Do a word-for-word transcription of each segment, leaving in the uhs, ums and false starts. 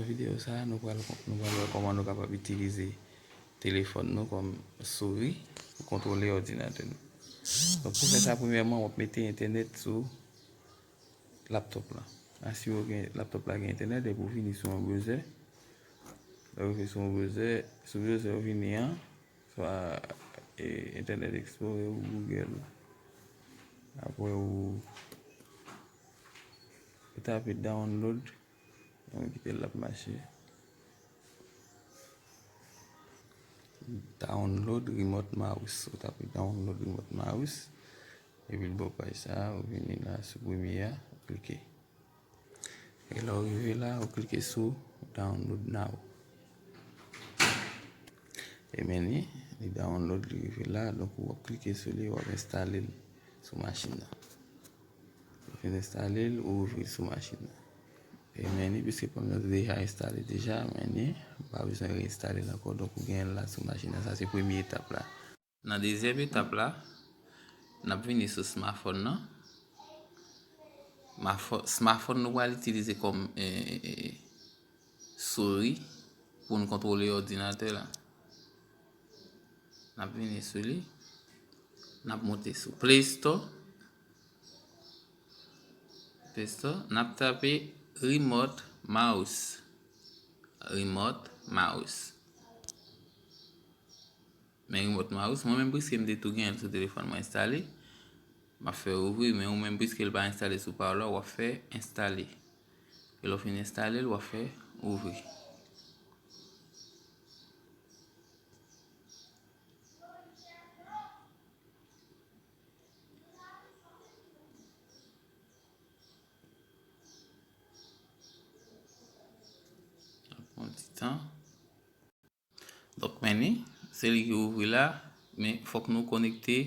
Videyo sa a, nou pral, nou pral wè kòman nou kapab itilize telefòn nou kòm souri pou kontwole òdinatè nou. Donk, pou fè sa, premyèman, w ap mete entènèt sou laptòp la. Asire w gen, laptòp la gen entènèt epi w vini sou yon browser. Lè w rive sou yon browser, sou browser w vini an, swa, e, Internet Explorer ou Google. Apre ou, ou tape download, nou kite l ap mache. Download remote mouse. Ou tape download remote mouse. Epi l ba w paj sa a, ou vini la sou premye a, ou klike. E lè w rive la, ou klike sou download now. E men li, li download, li rive la, donk w ap klike sou li, w ap enstale l sou machin nan. Ou fin enstale l, ou ouvri l sou machin nan. E men li, piske pa m nan deja enstale deja, men li, m pa bezwen reenstale l ankò, donk ou genyen l la sou machin nan. Sa se premye etap la. Nan dezyèm etap la, n ap vini sou smartphone nan. Mafo-, smartphone nou pral itilize kòm, e, e, e, souri pou n kontwole òdinatè la. N ap vini sou li. N ap monte sou Play Store. Play Store. N ap tape remote mouse. Remote mouse. Men remote mouse, mwen menm piske m te tou genyen l sou telefòn mwen enstale, m ap fè ouvri, men ou menm piske l pa enstale sou pa w la, w ap fè enstale. E lè w fin enstale l, w ap fè ouvri. Ap pran ti tan. Donk, men li, se li ki ouvri la, men fòk nou konekte,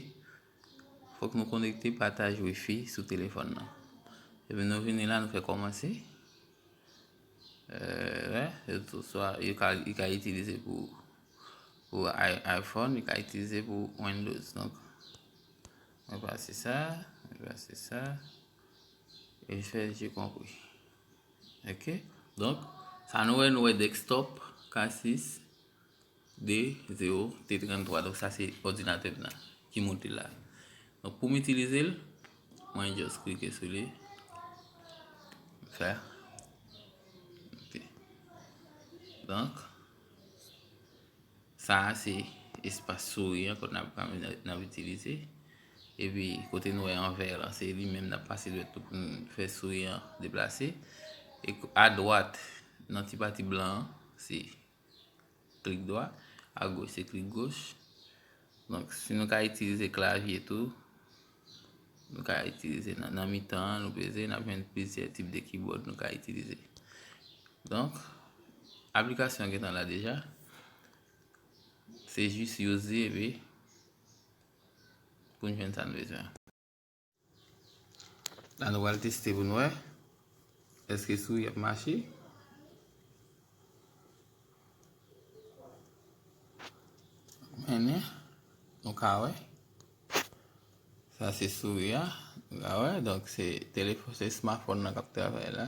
fòk nou konekte pataj wifi sou telefòn nan. Epi nou vini la, nou fè kòmanse. Euh, wè, se tou swa, yo ka, yo ka itilize pou, pou i-, iPhone, yo ka itilize pou Windows. Donk, mwen pase sa, mwen pase sa, e fè j'ai compris. Ok? Donk, sa nou wè, nou wè desktop K sis de zewo T tranntwa. Donk, sa se òdinatè m nan ki moute la. Donk, pou m itilize l, mwen just klike sou li. Fè. Ok. Donk, sa a se espas souri an ke n ap, n ap itilize. Epi, kote nou wè an vè la, se li menm n ap pase dwèt tou pou n fè souri an deplase. E adwat, nan ti pati blan an, se klik dwat, agoch se klik goch. Donk, si nou ka itilize klavye tou, nou ka itilize nan, nan mitan an, nou peze, n ap jwenn plizyè tip de keyboard nou ka itilize. Donk, aplikasyon an gentan la deja. Se jis use li epi pou n jwenn sa n bezwen. La, nou pral teste pou n wè èske souri ap mache. Men, nou ka wè. Sa se souri a. Nou ka wè. Donk, se telefòn, se smartphone nan k ap travay la.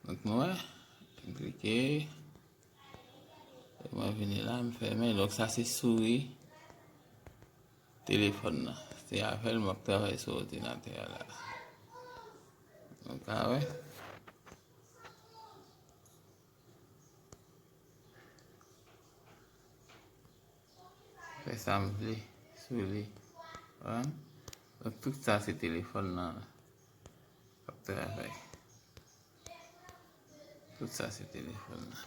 Donk, nou wè. M klike. Mwen vini la, m fèmen. Donk, sa se souri telefòn nan. Se avè l m ap travay sou òdinatè a la. Nou ka wè. Fè sa m vle sou li. Donk, tout sa se telefòn nan k ap travay. Tout sa se telefòn nan.